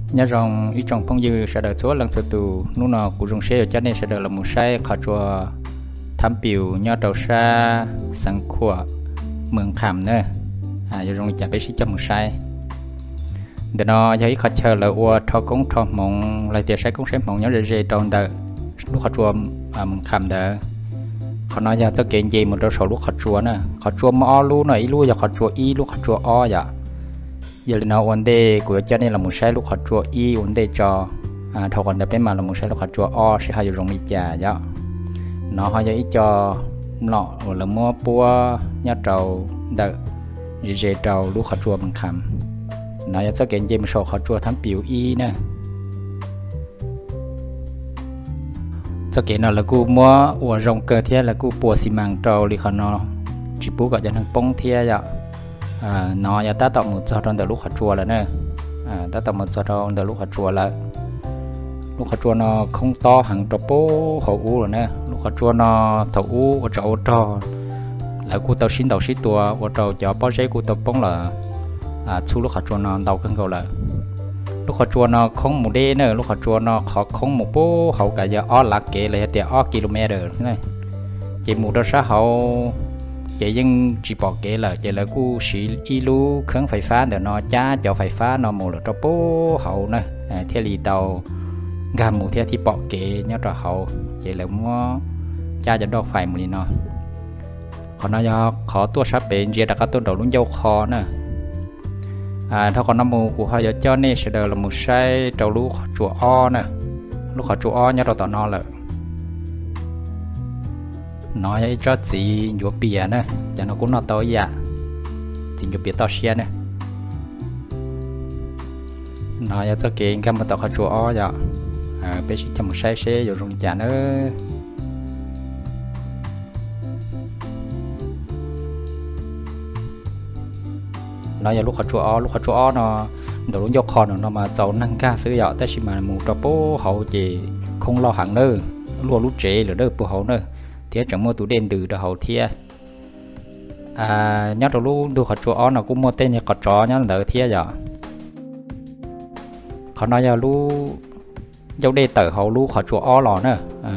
Nyob zoo ib tsoom phooj ywg sawv daws txhua leej txhua tus, hnub no kuv zoo siab yuav coj nej sawv daws los mus saib qhov tsua Thab Pius nyob rau sab Xeev Khuam, Mws Kham na. Yuav zoo li cas peb sib coj mus saib. Ntawm no yog ib qhov chaw lawv ua rho koob rho hmoov los tias saib koob saib hmoov nyob ze ze rau ntawm lub qhov tsua Mws Kham ntawd. Qhov no yog txoj kev nce mus rau saum lub qhov tsua na. Qhov tsua muaj ob lub no, ib lub yog qhov tsua ib, lub qhov tsua ob yom. Yog li no ua ntej kuv yuav coj nej los mus saib lub qhov tsua ib ua ntej tso, dhau qhov ntawd peb mam los mus saib lub qhov tsua ob seb ho yuav zoo li cas yom. No ho yog ib co mlom uas lawv muab puab nyob rau ntawm ze ze rau lub qhov tsua Mws Kham. No yog txoj kev nce mus saum qhov tsua Thab Pius ib na. Txoj kev no lawv kuj muab ua zoo kawg thiab lawv kuj pua xi mas rau li qhov no, tsis pub kom cov neeg poob thiab yom. No yog tab tom mus txog rau ntawm lub qhov tsua lawm na. Tab tom mus txog rau ntawm lub qhov tsua lawm. Lub qhov tsua no khoob tob heev rau pem hauv ub lawm na. Lub qhov tsua no thaum ub ua tsov ua rog lawv kuj tau sib ntaus sib tua ua rau cov pob zeb kuj tau poob lawm. Txhub lub qhov tsua no ntau kawg nkaus lawm. Lub qhov tsua no khoob mus deb na, lub qhov tsua no qhov khoob mus pem hauv kav yog ob lav kev los yog tias ob kilometer na. Ces mus rau sab hauv ces yeej tsis pom kev lawm, ces lawv kuj siv ib lub kheeb fais fab ntawm no cab cov fais fab no mus lawm rau pem hauv na, thiaj li tau nkag mus thiab thiaj pom kev nyob rau hauv, ces lawv muab cab cov doj fais mus li no. Qhov no yog qhov tuaj sab pem ntsia rov qab tuaj nraum lub ncauj qho na. Dhau qhov no mus kuv ho yuav coj nej sawv daws los mus saib rau lub qhov tsua ob na. Lub qhov tsua ob nyob rau tom no lawm. No yog ib tsob txiv ncuav pias na, cov no kuj noj tau ib yam, txiv ncuav pias toj siab na. No yog txoj kev nkag mus tom qhov tsua ob yom. Peb sib coj mus saib seb yuav zoo li cas nawb. No yog lub qhov tsua ob, lub qhov tsua ob no nraum lub ncauj qho no mas txaus neeg nkag xwb yom, tab sis mas mus rau pem hauv ces khoob loj heev nawb, luaj lub tsev lawm dawb puag hauv na, thiab tseem muaj tus dej ntws rau hauv thiab. Nyob rau lub ntug qhov tsua ob no kuj muaj tej niag qhov tsov nyob ntawd thiab yom. Qhov no yog lub ncauj dej tawm hauv lub qhov tsua ob los na.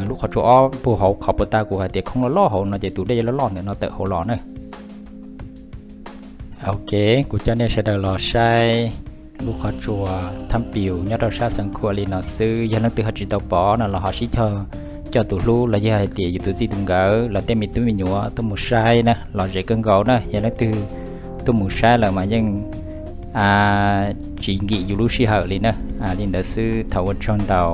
Lub qhov tsua ob puag hauv qhov puag ta kuv hais tias khoob loj loj hauv no ces tus dej loj loj ntawm no tawm hauv los na. Ok, kuv coj nej sawv daws los saib lub qhov tsua Thab Pius nyob rau sab Xeev Khuam li no xwb. Yog leej twg ho tsis tau pom no los ho sib cog coj tus hlub los yog hais tias yus tus txij tus nkawm los tej me tub me nyuam tuaj mus saib na los ze kawg nkaus na. Yog leej twg tuaj mus saib lawm mas yeej tsis nkim yus lub sij hawm li na. Li ntawd xwb, thov ua tsaug ntau.